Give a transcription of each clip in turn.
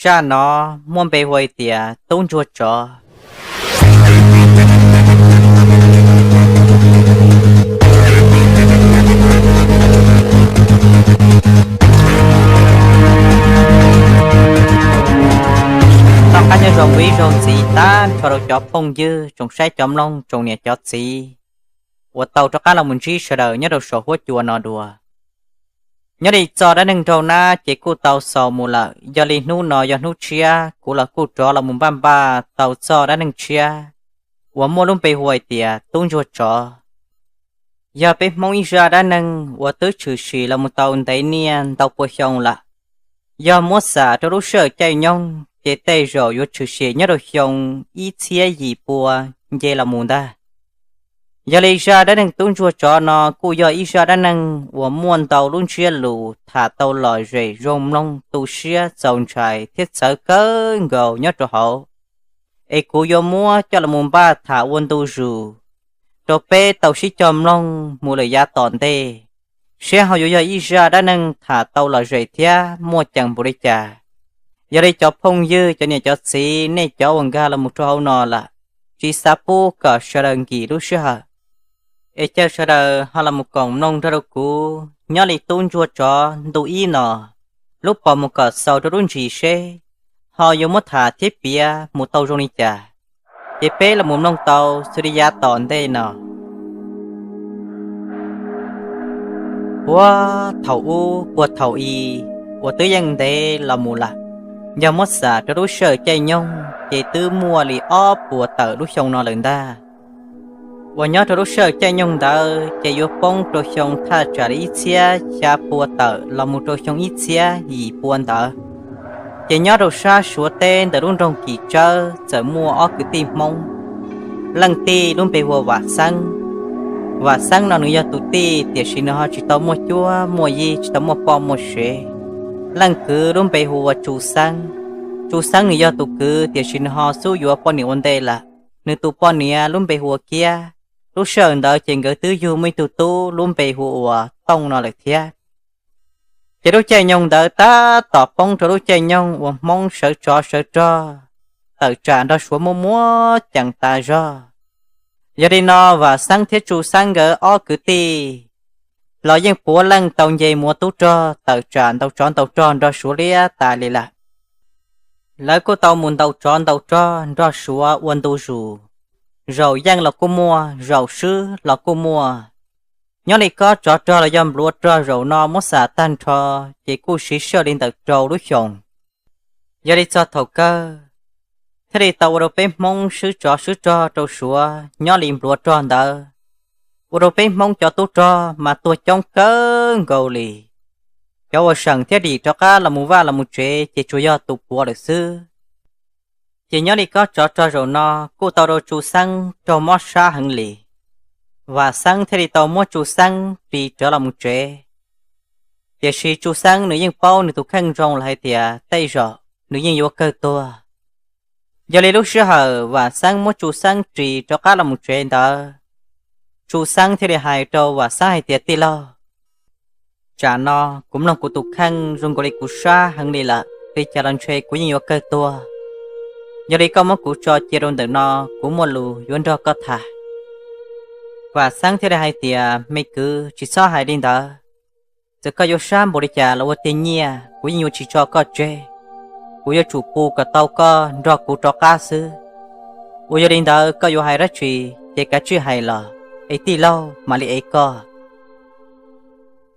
Zaj no muaj npe hu hais tias Tub Ntsuag Tsov. Noj qab nyob zoo ib zaug ntxiv tag nrho rau cov phooj ywg tsoom saib cov mloog tsoom niam cov txiv uas tau rov qab los mus ntsib sawv daws nyob rau saum huab cua no dua. Nyob li txoj dab neeg nraug nab ces kuj tau xaus mus lawm, yog li hnub no yog hnub tshiab kuv los kuj rov los mus npaj npaj tau txoj dab neeg tshiab uas muaj lub npe hu hais tias Tub Ntsuag Tsov. Yog peb Hmoob ib zaj dab neeg uas twb tshwm sim los mus tau ntev niaj ntau pua xyoo lawm. Yog muab xam rau lub sij hawm caij nyoog ces tej zaum yuav tshwm sim nyob rau xyoo ib txhiab yim pua nce los mus ntag. Yog li zaj dab neeg Tub Ntsuag Tsov no kuj yog ib zaj dab neeg uas muaj ntau lub ntsiab lus tham tau lom zem zoo mloog tu siab txaus ntshai thiab txawv kawg nkaus nyob rau hauv, es kuv yuav muab coj los mus npaj tham ua ntu zus rau peb tau sib cog mloog mus lawm yav tom ntej, seb ho yuav yog ib zaj dab neeg tham tau lom zem thiab muaj ceem npaum li cas. Yog li cov phooj ywg cov niam cov txiv nej cov uas nkag los mus rau hauv no lawm, tsis xav pub kom sawv daws nkim lub sij hawm, es caw sawv daws ho los mus koom mloog nrog rau kuv nyob li Tub Ntsuag Tsov ntu ib no, lub pos mus kom xaus rau lub ntsis seb ho yuav muab tham thiab piav mus tau zoo li cas. Ces peb los mus mloog tau xws li yav tom ntej no. Puag thaum ub puag thaum i uas twb yeej ntev los mus lawm, yog muab xam rau lub sij hawm caij nyoog ces twb muaj li ob puas tawm lub xyoo no lawm ntag. Uas nyob rau lub sij hawm caij nyoog ntawd ces yuav poob rau xyoo thaj tsam li ib txhiab xya pua tawm los mus rau xyoo ib txhiab yim pua ntawd. Ces nyob rau sab Suav teb ntawm lub nroog Kim Tsawb txawm muaj ob kwv tij Hmoob. Leej tij lub npe hu ua Vam Xeeb. Vam Xeeb no nws yog tus tij tiam sis nws ho tsis tau muaj cuab muaj yig, tsis tau muaj poj muaj sev. Leej kwv lub npe hu ua Tsu Xeeb. Tsu Xeeb nws yog tus kwv tiam sis nws ho xub yuav poj niam ua ntej lawm. Nws tus poj niam lub npe hu ua Kiab. Lub sij hawm ntawd ces nkawd twb yug muaj ib tug tub lub npe hu ua Tooj no lawm thiab. Ces lub caij nyoog ntawd tab tom poob rau lub caij nyoog uas Hmoob sawv tsov sawv rog tawm tsam nrog Suav muaj muaj ceem tas zog. Yog li no Vam Xeeb thiab Tsu Xeeb nkawd ob kwv tij los yeej puav leej tau nce mus ua tub rog tawm tsam ntaus tsov ntaus rog nrog Suav liab tas li lawm. Lawv kuj tau mus ntaus tsov ntaus rog nrog Suav ua ntu zus, zaum yeej los kuj muaj, zaum swb los kuj muaj. Nyob li kob tsov rog los yog npluav rog zaum no muab xam tag nrho ces kuj siv sij hawm li ntawm rau lub xyoos. Yog li txog thaum kawg thiaj li tau ua rau peb Hmoob swb tsov swb rog rau Suav nyob li npluav rog ntawd, ua rau peb Hmoob cov tub rog mas tuag coob kawg nkaus li. Cov uas seem thiab dim rov qab los mus vaj los mus tsev ces tsuas yog tus puav lawm xwb. Ces nyob li kob tsov rog zaum no kuj tau rau Tsu Xeeb raug mob sab heev li. Vam Xeeb thiaj li tau muab Tsu Xeeb ris rov los mus tsev. Tiam sis Tsu Xeeb nws yeej paub nws tus kheej zoo lawm hais tias tej zaum nws yeej yuav kawg tuag. Yog li lub sij hawm Vam Xeeb muab Tsu Xeeb ris rov qab los mus tsev ntawd, Tsu Xeeb thiaj li hais rau Vam Xeeb hais tias, Tij laug, tsam no kuv mloog kuv tus kheej zoo nkaus li kuv sab heev li lawm, li cas los ntshe kuv yeej yuav kawg tuag. Yog li koj muab kuv tso cia rau ntawm no, kuv muaj lus yuav nrog koj tham. Vam Xeeb thiaj li hais tias, Me kwv, tsis txhob hais li ntawd. Txawm koj yuav sab npaum li cas los ua tiag nyiaj kuv yeej yuav tsis tso koj tseg. Kuv yuav tsum pub kom tau koj nrog kuv rov qab xwb. Uas yog li ntawd koj yuav hais dab tsi ces kav tsij hais los, es tij laug mam li ev koj.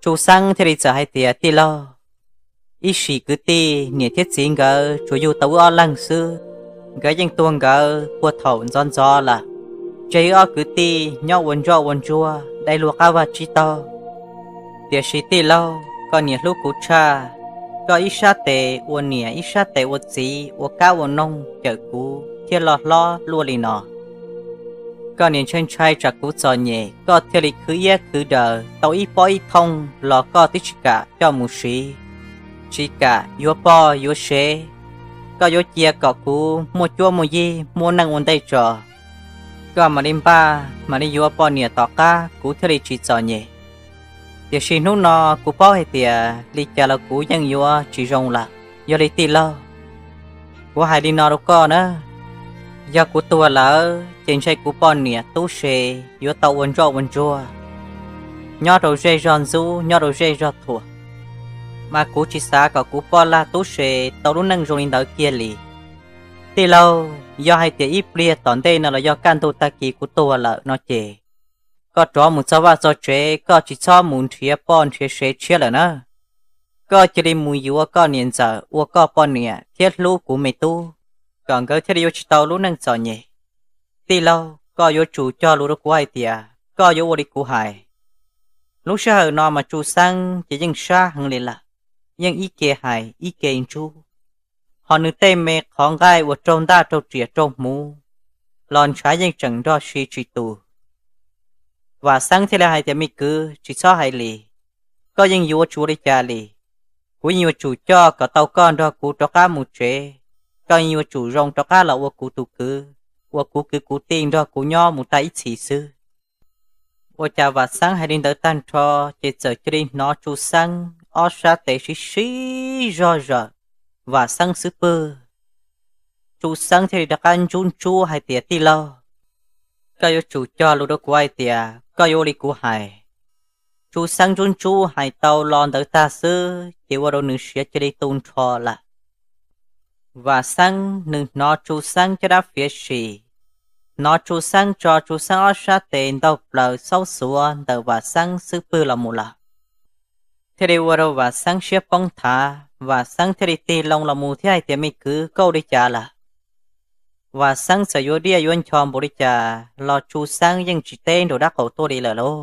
Tsu Xeeb thiaj li txawm hais tias, Tij laug, ib sim kwv tij niam thiab txiv nkawd tsuas yug tau wb ob leeg xwb, nkawd yeej tuag nkawd puag thaum ntxov ntxov lawm. Tseg wb ob kwv tij nyob ua ntsoj ua ntsuag dai luag qab vaj tsib taug. Tiam sis tij laug, koj niam hlub kuv tshaj, koj ib sab tes ua niam ib sab tes ua txiv ua kab ua noog cawm kuv thiaj loj hlob luaj li no. Koj niam ntshai ntshai tsam kuv txom nyem koj thiaj li khwv iab khwv daws tau ib pob ib thooj los koj twb tsis kam coj mus siv, tsis kam yuav poj yuav sev. Koj yuav cia kom kuv muaj cuab muaj yig muaj neej ua ntej tso, koj mam li npaj mam li yuav poj niam tom qab kuv thiaj li tsis txom nyem. Tiam sis hnub no kuv paub hais tias li cas los kuv yeej yuav tsis zoo lawm. Yog li tij laug, Kuv hais li no rau koj na, yog kuv tuag lawm ces ntshe kuv poj niam Tub Se yuav tau ua ntsoj ua ntsuag nyob rau zej zog ntxub, nyob rau zej zog thuam, mas kuv tsis xav kom kuv poj lag Tub Se tau lub neej zoo li ntawd kiag li. Tij laug, yog hais tias ib pliag tom ntej no los yog kaj ntug tag kis kuv tuag lawm no ces, koj rov mus txog vaj txog tsev, koj tsis txhob mus nrhiav poj nrhiav sev tshiab lawm na. Koj cia li mus yuav koj niam ntxawm ua koj poj niam thiab hlub kuv me tub, kom nkawd thiaj li yuav tsis tau lub neej txom nyem. Tij laug, koj yuav tsum cog lus rau kuv hais tias koj yuav ua li kuv hais. Lub sij hawm no mas Tsu Xeeb ces yeej sab heev li lawm, yeej ib ke hais ib ke ntsub, ho nws tej me qhov nqaij uas raug ntaj raug riam raug hmuv los ntshav yeej tseem nrog si tsis tus. Vam Xeeb thiaj li hais tias, Me kwv, tsis txhob hais li, koj yeej yuav tsis ua li cas li. Kuv yeej yuav tsum coj kom tau koj nrog kuv rov qab mus tsev. Koj yeej yuav tsum zoo rov qab los ua kuv tus kwv, ua kuv kwv kuv tij nrog kuv nyob mus tag ib txhis xwb. Ua cas Vam Xeeb hais li ntawd tag nrho ces txawm cia li hnov Tsu Xeeb ob sab tes sib sib zog zawm Vam Xeeb xub pwg. Tsu Xeeb thiaj li rov qab ntsub ntsub hais tias, Tij laug, koj yuav tsum cog lus rau kuv hais tias koj yuav ua li kuv hais. Tsu Xeeb ntsub ntsub hais tau lo ntawd tag xwb ces ua rau nws siav cia li tu nrho lawm. Vam Xeeb nws hnov Tsu Xeeb caj dab fiav sim, hnov Tsu Xeeb tso Tsu Xeeb ob sab tes ntaug plaws xaub xuav ntawm Vam Xeeb xub pwg los mus lawm, thiaj li ua rau Vam Xeeb siab poob thav. Vam Xeeb thiaj li tig loo los mus thiab hais tias, Me kwv, koj ua li cas lawm? Vam Xeeb txawm yuav diaj yuav ncho npaum li cas los Tsu Xeeb yeej tsis teb nraum dab qaum tuaj li lawm lauj.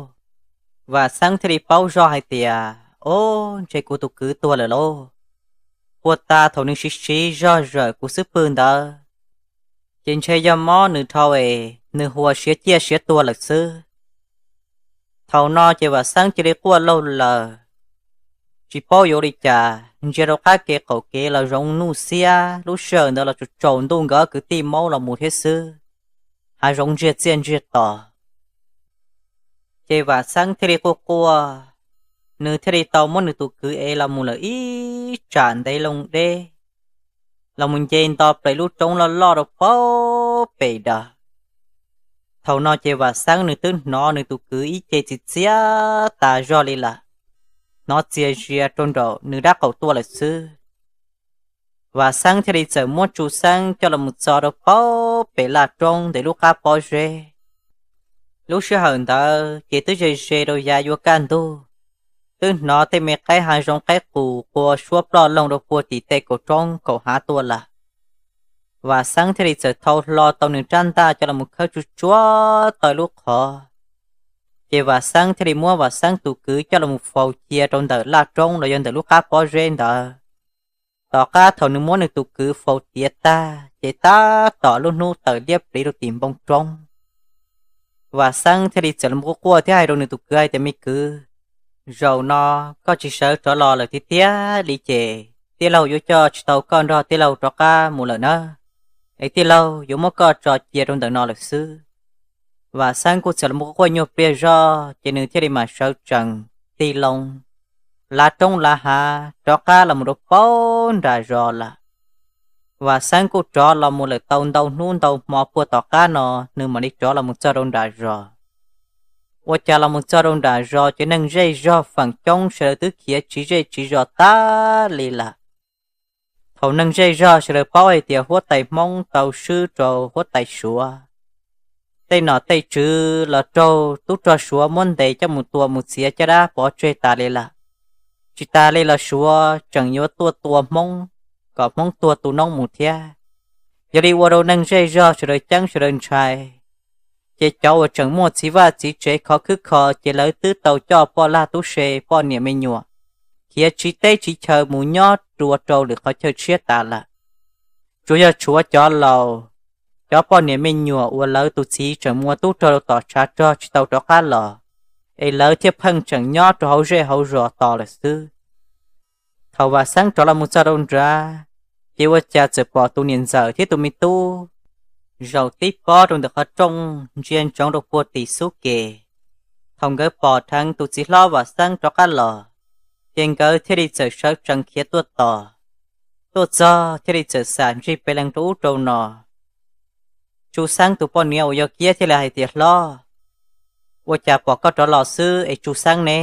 Vam Xeeb thiaj li paub zoj hais tias, Ob, ntshe kuv tus kwv tuag lawm lauj. Puag ta thaum nws siv siv zog zawm kuv xub pwg ntawd, ces ntshe yog mob nws dhau es nws huas siav ciaj siav tuag lawm xwb. Thaum no ces Vam Xeeb cia li quaj laug lawm, tsis paub yuav ua li cas, ntsia rau qab kev qaum kev los zoov nuj xiab, lub sij hawm ntawd los tsaus ntuj nkawd kwv tij maub los mus thiab xwb, hav zoov ntsiag txiaj ntsiag to. Ces Vam Xeeb thiaj li quaj quaj, nws thiaj li tau muab nws tus kwv ev los mus lawm ib tsam ntev loo deb, los mus nce nto plaws lub roob loj loj rau pem dawm. Thaum no ces Vam Xeeb nws twb hnov nws tus kwv ib ce txiv txiab tas zog li lawm, hnov txias zias rau nraum nws dab qaum tuaj lawm xwb. Vam Xeeb thiaj li txawm muab Tsu Xeeb coj los mus txo rau pem laj roob ntawm lub qab pob zeb. Lub sij hawm ntawd ces twb ze ze rau yav yuav kaj ntug, twb hnov tej me qaib hav zoov qaib qus qua suab ploj loog rau puag tim tej kaum roob kaum hav tuaj lawm. Vam Xeeb thiaj li txawm thau hlo tau nws rab ntaj coj los mus khawb tsuj tsuav tau lub qhov, ces Vam Xeeb thiaj li muab Vam Xeeb tus kwv coj los mus faus cia rau ntawm laj roob los yog ntawm lub qab pob zeb ntawd. Tom qab thaum nws muab nws tus kwv faus tiav tag ces tab tom lub hnub tawm liab pliv rau tim npoo roob. Vam Xeeb thiaj li txawm los quaj quaj thiab hais rau nws tus kwv hais tias, Me kwv, zaum no koj tsis sawv rov los lawm tiag tiag li ces tij laug yuav coj tsis tau koj nrog tij laug rov qab mus lawm nawb, es tij laug yuav muab koj tso cia rau ntawm no lawm xwb. Vam Xeeb kuj txawm los quaj quaj nyuag pliag zog ces nws thiaj li mam sawv tsees tig loo lav roob lav hav rov qab los mus rau paub nram zos lawm. Vam Xeeb kuj rov los mus lawm tau ntau hnub ntau hmo puag tom qab no nws mam li rov los mus txog rau nram zos. Ua cas los mus txog rau nram zos ces neeg zej zog feem coob sawv daws twb khiav tsiv zej tsiv zos tag li lawm. Thaum neeg zej zog sawv daws paub hais tias huab tais Hmoob tau swb rau huab tais Suav, tej nom tej tswv los raug tub rog Suav muab ntes coj mus tua mus txiav caj dab pov tseg tas li lawm. Tsis tas li los Suav tseem yuav tuaj tua Hmoob kom Hmoob tuag tu noob mus thiab. Yog li ua rau neeg zej zog sawv daws ceeb sawv daws ntshai, ces cov uas tseem muaj txiv vaj txiv tsev khov khwb kho ces lawv twb tau coj poj lag tub se poj niam me nyuam khiav tsiv teb tsiv chaw mus nyob dua rau lwm qhov chaw tshiab tas lawm. Tsuas yog tshuav cov laus, cov poj niam me nyuam uas lawv tus txiv tseem mus ua tub rog rau tom tshav rog tsis tau rov qab los, es lawv thiaj pheej tseem nyob rau hauv zej hauv zos tos lawm xwb. Thaum Vam Xeeb rov los mus txog rau nrad, ces ua cas txawm pom tus niam ntxawm thiab tus me tub zaum tib pob rau ntawm qhov rooj ntsia ntsoov rau puag tim xub ke. Thaum nkawd pom dheev tus txiv hlob Vam Xeeb rov qab los, ces nkawd thiaj li txawm sawv tsees khiav tuaj tos. Tuaj txog thiaj li txawm xam ntsig pes lees rau ub rau no. Tsu Xeeb tus poj niam uas yog Kiab thiaj li hais tias, Hlob, ua cas pom koj rov los xwb es Tsu Xeeb ne?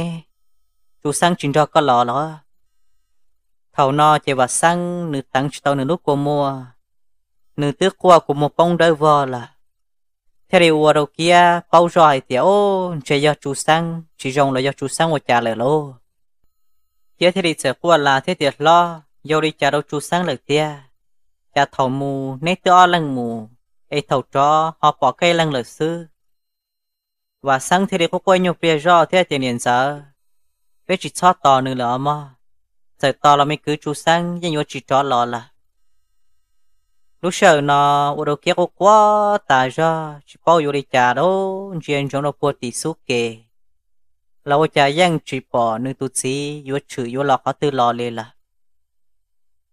Tsu Xeeb tsis nrog koj los los? Thaum no ces Vam Xeeb nws teev tsis tau nws lub kua muag, nws twb quaj kua muag poob dawb vog lawm, thiaj li ua rau Kiab paub zoj hais tias, Ub, ntshe yog Tsu Xeeb tsis zoo los yog Tsu Xeeb ua cas lawm lauj? Kiab thiaj li txawm quaj las thiab tias, Hlob, yog li cas rau Tsu Xeeb lawm tiag? Cas thaum mus neb twb ob leeg mus, es thaum rov ho pom koj ib leeg lawm xwb? Vam Xeeb thiaj li quaj quaj nyuag pliag zoj thiab tias, Niam ntxawm, peb tsis txhob tos nws lawm os mog. Txawm tos los me kwv Tsu Xeeb yeej yuav tsis rov los lawm. Lub sij hawm no ua rau Kiab quaj quaj tas zog tsis paub yuav li cas lauj, ntsia ntsoov rau puag tim xub ke los ua cas yeej tsis pom nws tus txiv yuav tshwm yuav los qhov twg los li lawm.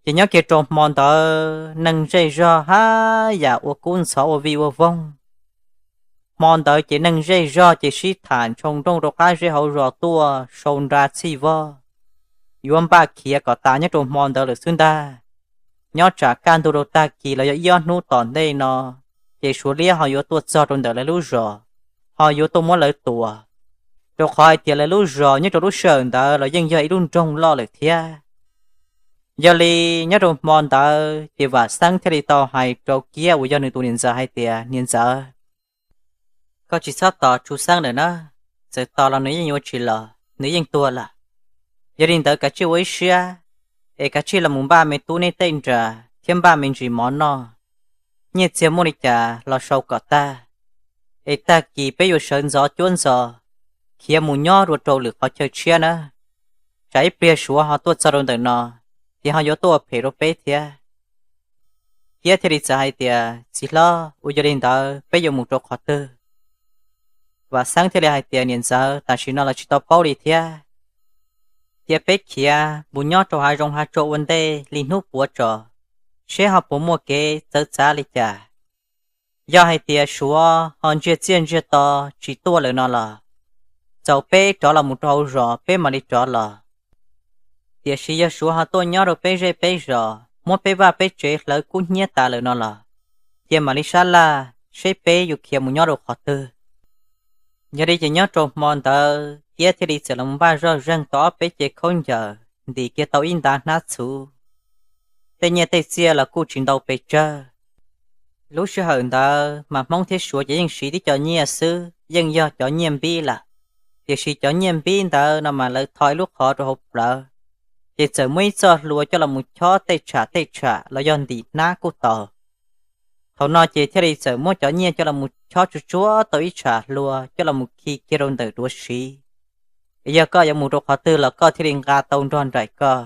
Ces nyob kiag rau hmo ntawd neeg zej zog haj yam ua kub ntxhov ua vij ua voog. Hmo ntawd ces neeg zej zog ces sib tham ntshoo nrooj rau qab zeb hauv zos tuaj sau nra txhij vog, yuav npaj khiav kom tas nyob rau hmo ntawd lawm xwb ntag. Nyob tsam kaj ntug rau tag kis los yog ib ob hnub tom ntej no, ces Suav liab ho yuav tuaj txog rau ntawm lawv lub zos, ho yuav tuaj muab lawv tua, rau qhov hais tias lawv lub zos nyob rau lub sij hawm ntawd los yeej yog ib lub nroog loj lawm thiab. Yog li nyob rau hmo ntawd ces Vam Xeeb thiaj li tau hais rau Kiab uas yog nws tus niam ntxawm hais tias, Niam ntxawm, koj tsis txhob tos Tsu Xeeb lawm na, txawm tos los nws yeej yuav tsis los, nws yeej tuag lawm. Yog li ntawd kav tsij ua ib siab, es kav tsij los mus npaj me tub neb tej nra thiab npaj me ntsis mov noj, nyiaj txiag muaj li cas los sau kom tag, es tag kis peb yuav sawv ntxov cuab ntxov khiav mus nyob dua rau lwm qhov chaw tshiab na, tsam ib pliag Suav ho tuaj txog rau ntawm no, ces ho yuav tuaj ua phem rau peb thiab. Kiab thiaj li txawm hais tias, Txiv hlob, uas yog li ntawd peb yuav mus rau qhov twg? Vam Xeeb thiaj li hais tias, Niam ntxawm, tam sim no los tsis tau paub li thiab. Cia peb khiav mus nyob rau hav zoov hav tsuag ua ntej li hnub puav tso, seb ho puas muaj kev txawv txav li cas. Yog hais tias Suav ho ntsiag txiaj ntsiag to tsis tuaj lawm no los, txaus peb rov los mus rau hauv zos peb mam li rov los. Tiam sis yog Suav ho tuaj nyob rau peb zej peb zos muab peb vaj peb tsev hlawv kub hnyiab tas lawm no los, cia mam li sab laj seb peb yuav khiav mus nyob rau qhov twg. Yog li ces nyob rau hmo ntawd Kiab thiaj li txawm los npaj zoj zeeg tau ob peb ce khaub ncaws, ntim kiag tau ib ntav hnab txhuv. Tej nyiaj tej txiaj los kuj tsis ntau pes tsawg. Lub sij hawm ntawd mas Hmoob thiab Suav ces yeej siv tib co nyiaj xwb, yeej yog cov nyiaj npib lawm. Tiam sis cov nyiaj npib ntawd no mas lawv tho ib lub qhov rau hauv plawv, ces txawm muaj ib txoj hlua coj los mus chob tej tsham tej tsham los yog ntim hnab kuj tau. Thaum no ces thiaj li txawm muab cov nyiaj coj los mus chob tsuag tsuag tau ib tsham hlua coj los mus khi kiag rau ntawm duav siv. Yog koj yuav mus rau qhov twg los koj thiaj li nqa tau nrog nraim koj.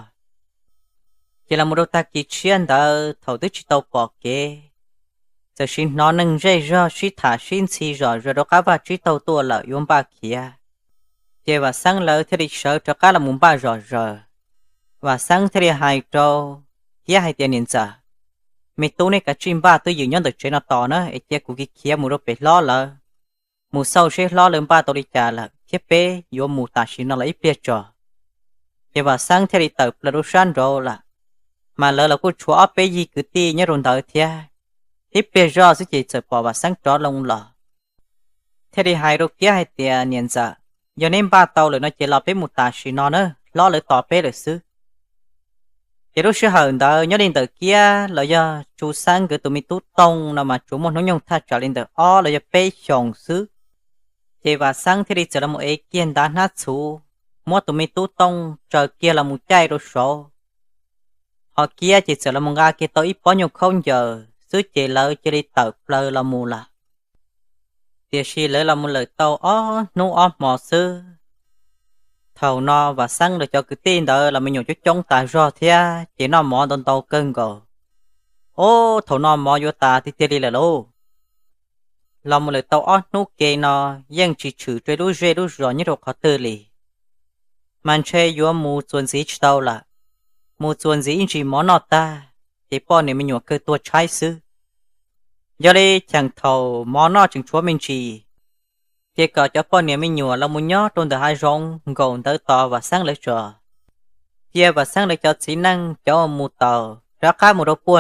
Ces los mus rau tag kis tshiab ntawd thaum twb tsis tau pom kev, txawm siv hnov neeg zej zog sib tham sib ntxhi zom zaws rau qab vaj tsib taug tuaj lawm yuav npaj khiav. Ces Vam Xeeb lawv thiaj li sawv rov qab los mus npaj zom zaws. Vam Xeeb thiaj li hais rau Kiab hais tias, Niam ntxawm, me tub neb kav tsij npaj twj ywm nyob ntawm tsev no tos na es cia kuv khiav mus rau pem hlob lawv, mus xauj seb hlob lawv npaj tau li cas lawm thiab peb yuav mus tam sim no los ib pliag tso. Ces Vam Xeeb thiaj li tawm plaws rau sab nraud lawm, mas lawv los kuj tshuav ob peb yig kwv tij nyob rau ntawd thiab. Ib pliag zoj xwb ces txawm pom Vam Xeeb rov loo los, thiaj li hais rau Kiab hais tias, Niam ntxawm, yog neb npaj tau lawm no ces los peb mus tam sim no na, hlob lawv tos peb lawm xwb. Ces lub sij hawm ntawd nyob li ntawm Kiab los yog Tsu Xeeb nkawd tus me tub Tooj no mas tsuas muaj hnub nyoog thaj tsam li ntawm ob los yog peb xyoos xwb. Ces Vam Xeeb thiaj li txawm los mus ev kiag ntav hnab txhuv, muab tus me tub Tooj tsaws kiag los mus caij rau saud. Ho Kiab ces txawm los mus nqa kiag tau ib pob nyuag khaub ncaws xwb ces lawv cia li tawm plaws los mus lawm. Tiam sis lawv los mus lawm tau ob hnub ob hmo xwb, thaum no Vam Xeeb lawv cov kwv tij ntawd los me nyuam coob coob tas zog thiab ces noj mov ntau ntau kawg nkaus. Ob, thaum no mov yuav tas tiag tiag li lawm lauj. Los mus lawm tau ob hnub ke no yeej tsis tshwm rau lub zej lub zos nyob rau qhov twg li. Mas ntshe yuav mus txuas ntxiv tsis tau lawm, mus txuas ntxiv ib ntsis mov noj tag, ces poj niam me nyuam kawg tuag tshaib xwb. Yog li cheem thaum mov noj tseem tshuav me ntsis, ces kom cov poj niam me nyuam los mus nyob rau ntawm hav zoov nkaum ntawd tos Vam Xeeb lawv tso. Cia Vam Xeeb lawv cov txiv neej cov mus taus rov qab mus rau puag